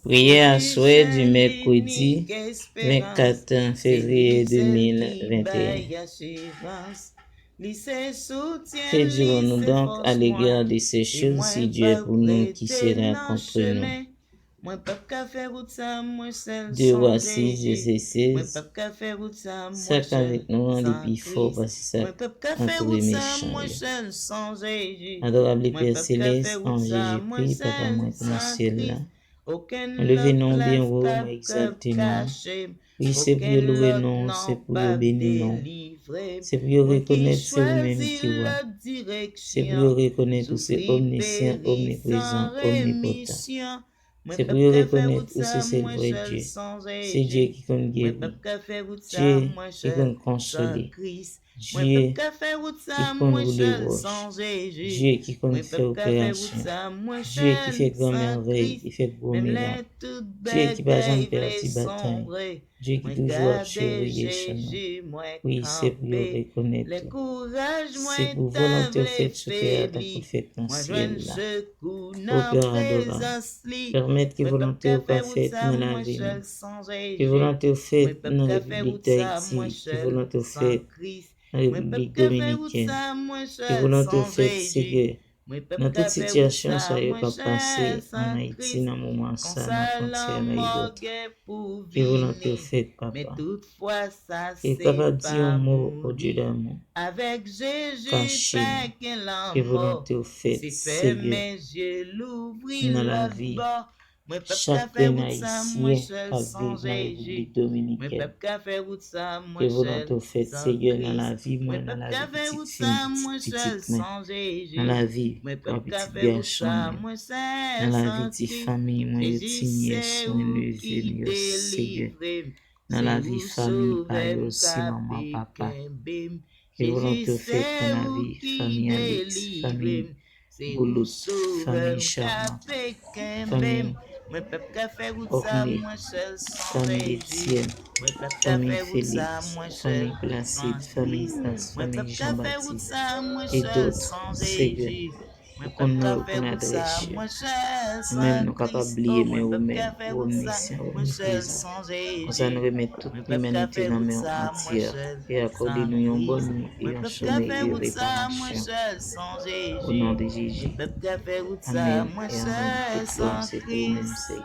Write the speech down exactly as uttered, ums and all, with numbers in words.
Priyè aswè di mèkredi vennkat fevriye de mil venteyen. Que dirons-nous donc à l'égard de ces choses? Si Dieu est pour nous, qui sera contre nous? Deux Rois six, verset seize. Sa k avèk nou an, li pi fò pase sa k antoure mechan yo. Adorab Pè Selès, an Jezikri, Papa mwen k nan syèl la, mwen leve non w byen wo, mwen egzalte non w. Wi, se pou yo lwe non w, se pou yo beni non w. Se pou yo rekonèt se ou menm ki wa. Se pou yo rekonèt ou se omnisyan, omniprezan, omnipotan. Se pou yo rekonèt ou se sèl vrè Dye. Se Dye ki konn geri. Dye ki konn konsole. Dye ki konn woule wòch. Dye ki konn fè operasyon. Dye ki fè gran mèvèy, ki fè gwo mirak. Dye ki pa janm pèdi batay. Dye ki toujou ap cheveye chemen. Wi, se pou yo rekonèt ou. Se pou volonte w fèt sou tè a tankou l fèt nan syèl la. O Pè adorab, pèmèt ke volonte w ka fèt nan lavi nou. Ke volonte w fèt nan Repiblik Dayiti. Ke volonte w fèt nan Repiblik Dominikèn. Ke volonte w fèt, Senyè, nan tout sitiyasyon sa yo k ap pase ann Ayiti nan moman sa, nan fwontyè, nan Ayewòt. Ke volonte w fèt, Papa. E kapab di yon mo, o Dye damou. Kache nou. Ke volonte w fèt, Senyè, nan lavi chak grenn Ayisyen k ap viv nan Repiblik Dominikèn. Ke volonte w fèt, Senyè, nan lavi mwen, nan lavi pitit fi m, pitit pitit mwen, nan lavi gran pitit gason mwen, nan lavi ti fanmi mwen yo, ti nyès mwen, neve m yo, Senyè, nan lavi fanmi pa yo, si manman, papa. Ke volonte w fèt nan lavi fanmi Alex, fanmi Boulout, fanmi Charmant, fanmi Orne, fanmi Etienne, fanmi Félix, fanmi Placide, fanmi Ignace, fanmi Jean Baptiste, e dòt, Senyè. Ou konn non yo, ou konn adrès yo. Nou menm, nou kapab bliye, men ou menm, ou omnisyan, ou omniprezan. Konsa, nou remèt tout limanite nan men w antyè, e akòde nou yon bòn nwi e yon somèy de reparasyon. O non de Jezi. Amèn e amèn. Tout glwa se pou ou menm, Senyè.